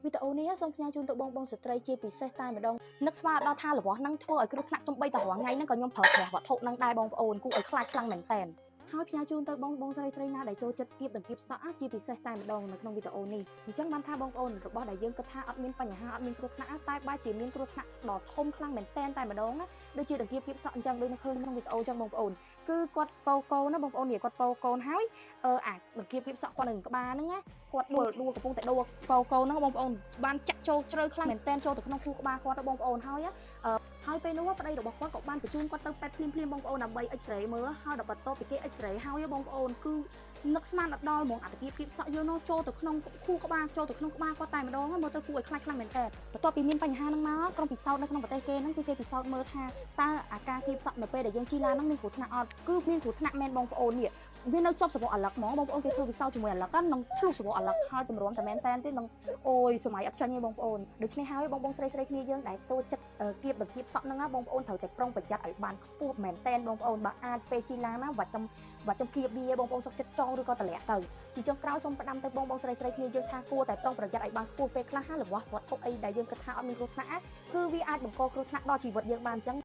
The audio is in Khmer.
វីដេអូនេះសូមផ្ញើជូនទៅបងបងស្ត្រីជាពិសេសតែម្ដងនឹកស្មានដល់ថារបស់ហ្នឹងធ្វើឲ្យគ្រោះថ្នាក់សំបីតែរាល់ថ្ងៃហ្នឹងក៏ខ្ញុំប្រើប្រាស់វត្ថុហ្នឹងដែរបងប្អូនគួរឲ្យខ្លាចខ្លាំងមែនតើហើយផ្ញើជូនទៅបងបងស្រីស្រីណាដែលចូលចិត្តគៀបដង្កៀបសក់ជាពិសេសតែម្ដងនៅក្នុងវីដេអូនេះអញ្ចឹងបានថាបងប្អូនរបស់ដែលយើងគិតថាអត់មានបញ្ហាអត់មានគ្រោះថ្នាក់តែបែរជាមានគ្រោះថ្នាក់ដ៏ធំខ្លាំងមែនតែម្ដងណាដូចជាដង្កៀបគៀបសក់អញ្ចឹងដូចនៅឃើញក្នុងវីដេអូអញ្ចឹងបងប្អូនគឺគាត់ពោកូនណាបងប្អូននេះគាត់ពោកូនហើយអាដង្កៀបគៀបសក់គាត់នឹងក្បាលហ្នឹងណាគាត់ដួលដួលកំពុងតែដួលពោកូនហ្នឹងបងប្អូនបានចាក់ចូលជ្រៅខ្លាំងមែនតែនចូលទៅក្នុងខួរក្បាលគាត់ទៅបងប្អូនហើយហើយពេលនោះប្តីរបស់គាត់ក៏បានបញ្ជូនគាត់ទៅពេទ្យភ្លាមៗបងប្អូនដើម្បី X-ray មើលហើយដល់បន្ទាប់ពីគេ X-ray ហើយបងប្អូនគឺនឹកស្មានដល់ដល់ហ្មងអត្តភាពភាពសក់យើងនោះចូលទៅក្នុងខួរក្បាលចូលទៅក្នុងក្បាលគាត់តែម្ដងមើលទៅគួរឲ្យខ្លាចខ្លាំងមែនតើបន្ទាប់ពីមានបញ្ហាហ្នឹងមកក្រុមពិសោធន៍នៅក្នុងប្រទេសគេហ្នឹងគឺគេពិសោធន៍មើលថាតើអាការគៀបសក់នៅពេលដែលយើងជិះឡានហ្នឹងមានគ្រោះថ្នាក់អត់គឺមានគ្រោះថ្នាក់មែនបងប្អូននេះវានៅជាប់សបកអាឡឹកហ្មងបងប្អូនគេធ្វើពិសោធន៍ជាមួយអាឡឹកហ្នឹងធ្លុះសបកអាឡឹកហើយទម្រាំតែមែនតែនទេនឹងអូយសម័យអត់ចាញ់ទេបងប្អូនដូច្នេះហើយបងបងស្រីស្រីគ្នាយើងដែលចូលចិត្តគៀបដង្កៀបសក់ហ្នឹងណាបងប្អូនត្រូវតែប្រុងប្រយ័ត្នឲ្យបានខ្ពស់មែនតែនបងប្អូនបើអាចពេលជិះឡានណាវត្តចំគៀបវាបងប្អូនសុខចិត្តចងឬក៏តម្លាក់ទៅជាចុងក្រោយសូមផ្ដាំទៅបងបងស្រីស្រីគ្នាយើងថាគួរតែប្រុងប្រយ័ត្នឲ្យបានខ្ពស់ពេលខ្លះរបស់វត្ថុអីដែលយើងគិតថាអត់មានគ្រោះថ្នាក់គឺវាអាចបង្កគ្រោះថ្នាក់ដល់ជីវិតយើងបានអញ្ចឹង។